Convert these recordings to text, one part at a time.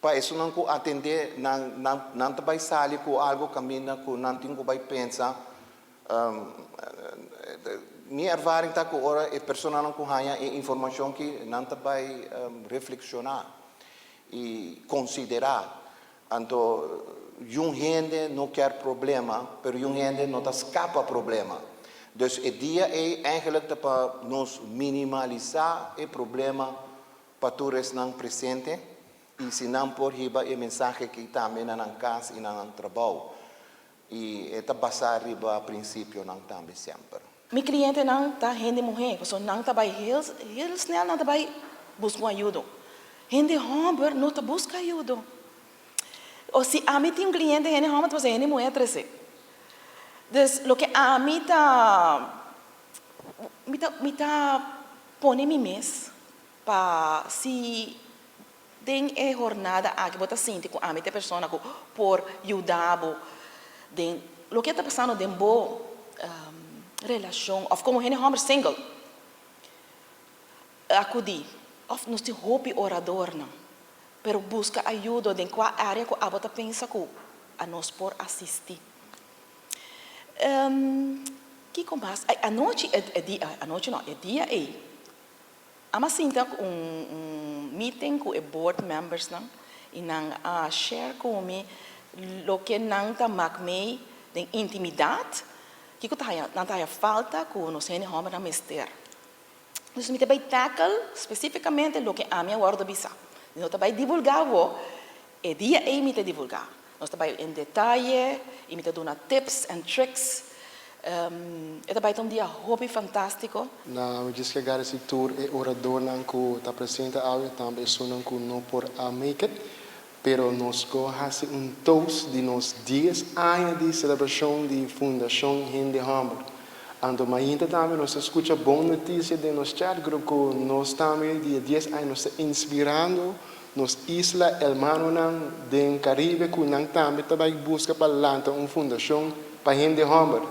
Pa esunnan ku atendé nan nan nan ta bai sali ku algu kaminda ku nan tin ku bai pensa. Mi ervaring ta ku ora e personanan ku haña e informashon ki nan ta bai reflekshoná i konsiderá. Anto yun hende no kier problema, pero yun hende no ta skapa problema. Dus e dia ei eigenlijk ta pa nos minimalisá e problema pa tur esnan presente i si nan por hiba e mensahe aki tambe na nan kas i na nan trabou. I e ta basá riba prinsipionan tambe semper. Mi klientenan ta hende muhé, pasobra nan ta bai heel heel snel nan ta bai buska un ayudo. Hende hòmber no ta buska ayudo. O si ami tin un kliente hende hòmber ta pasobra hende muhé a trese. Dus loke ami ta mi ta mi ta pone mi mes pa si den e hornada aki bo ta sinti ku ami ta e persona ku por yuda bo den loke ta pasando den bo relashon òf komo hende hòmber single, akudí òf nos tin hopi oradornan pero buska ayudo den kua área ku abo ta pensa ku anos por asistí. Kiko mas? Anochi e dia, anochi no, e dia ei Am a sinta ku un meeting ku e board membersnan i nan a share ku mi loke nan ta mak mei den intimidat, kiko ta haya nan ta haya falta ku nos hende hòmbernan mester. Dus mi ta bai tackle spesifikamente loke ami a wòrdu bisa. Mi no ta bai divulgá awó, e dia ei mi ta divulgá. Nos ta bai en detaye i mi ta duna tips and tricks. E ta bai ta un dia hopi fantástiko. Na mi djis ke gradisi tur e oradornan ku ta presente awe, tambe esunnan ku no por a make it. Pero nos go hasi un toast di nos dies aña di selebrashon di Fundashon Hende Hòmber. Anto mainta tambe nos ta skucha bon notisia den nos chat group ku nos tambe di e dies aña nos ta inspirando nos isla hermanonan den Caribe ku nan tambe ta bai buska pa lanta un fundashon pa hende hòmber.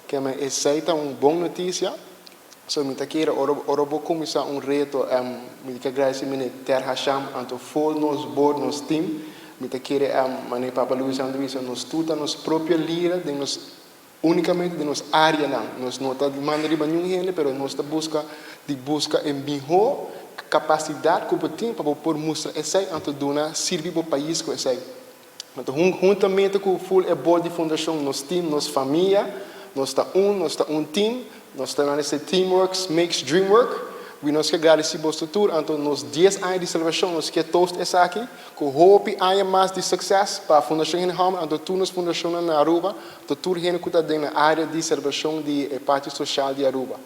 Keme esei ta un bon notisia. So mi ta kere ora ora bo kuminsá un reto mi ta gradisi mene Ter Hasham anto fol nos board nos team mi ta kere mane Papa Luis a bisa nos tur ta nos propio lider den nos Únikamente den nos áreanan. Nos no ta manda riba niun hende, pero nos ta buska di buska e mihó kapasidat ku bo tin pa bo por mustra esei anto duna sirbi bo pais ku esei. Anto huntamente ku ful e board di fundashon, nos team, nos famia, nos ta un, nos ta un team, nos ta nan esei teamwork makes dream work. Wi nos ke gradisi boso tur, anto nos dies aña di selebrashon nos ke toast esaki ku hopi aña mas di sukses pa Fundashon Hende Hòmber anto tur nos fundashonnan na Aruba. Ta tur hende ku ta den na área di selebrashon di e parti sosial di Aruba.